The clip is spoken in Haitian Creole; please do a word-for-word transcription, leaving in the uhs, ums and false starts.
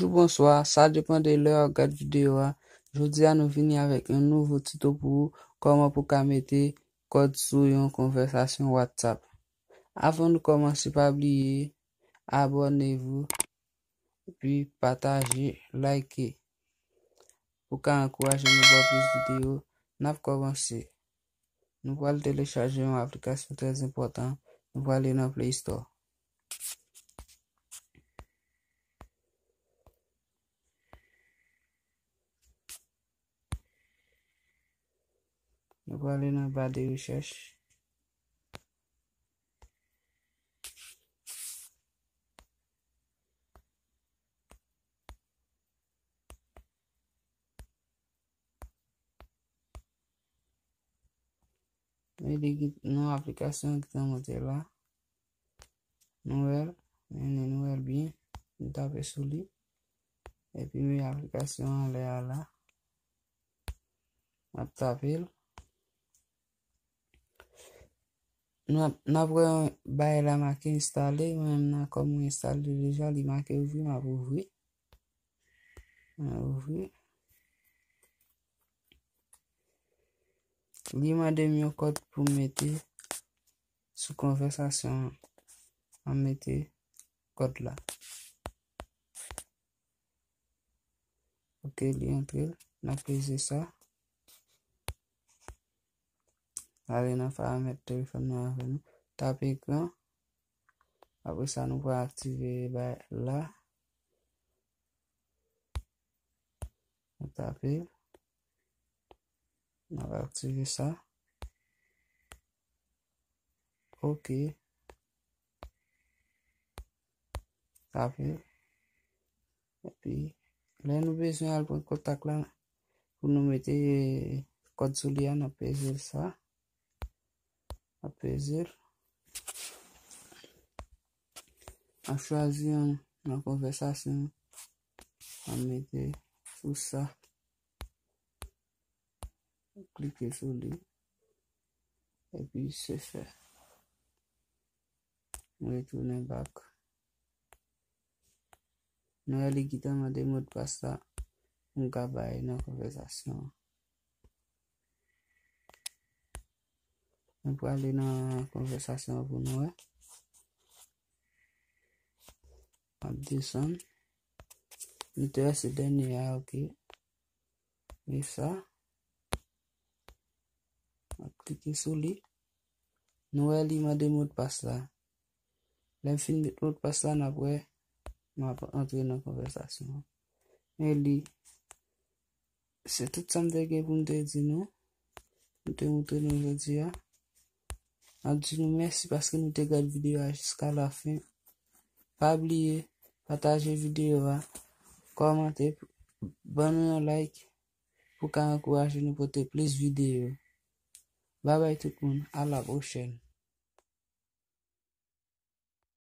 Bonjou, bonswa, sa depann de lè w ap gad videyo a. Jodi a, nou vini avèk yon nouvo tito pou ou, kòman pou w ka mete kòd sou yon konvèsasyon WhatsApp. Avan nou kòmanse, pa bliye, abòne vou, epi pataje, like, pou ka ankouraje nou ba w plis videyo. N ap kòmanse. Nou pral telechaje yon aplikasyon trè enpòtan. Nou prale nan Play Store. Nou prale nan ba de rechèch. Men li gen yon aplikasyon ki te monte la. Nou wè l, men nou wè l byen. Nou tape sou li. Epi men aplikasyon anlè a la. M ap tape l. N ap, n ap wè yon bagay la make enstale. Mwen menm nan, kòm mwen enstale deja, li make ouvri, m ap ouvri. M ap ouvri. Li mande m yon kòd pou m mete sou konvèsasyon an. M ap mete kòd la. Ok, li antre. N ap peze sa. Ale nan paramèt telefòn nan avè nou. Tape ekran. Apre sa, nou pral aktive bagay la. Nou tape. N ap aktive sa. Ok. Tape. Epi, lè nou bezwen al pran kontak la, pou nou mete kòd sou li a, n ap peze sa. N ap peze l. N ap chwazi yon nan konvèsasyon. N ap mete sou sa. Klike sou li. Epi se fè. M retounen back. Nou wè li gentan mande modpas la pou m ka bay nan konvèsasyon an. Nou prale nan konvèsasyon an pou nou wè. M ap desann. Nou te wè se dènye a, ok. Men sa. M ap klike sou li. Nou wè li mande modpas la. Lè m fin met modpas la, n ap wè m ap antre nan konvèsasyon an. Men li, se tout sa m te gen pou m te di nou. M te montre nou jodi a. M ap di nou mèsi paske nou te gad videyo a jiska lafen. Pa bliye pataje videyo a, kòmante, ban nou yon like pou ka ankouraje nou pote plis videyo. Babay tout moun, a la pwochèn.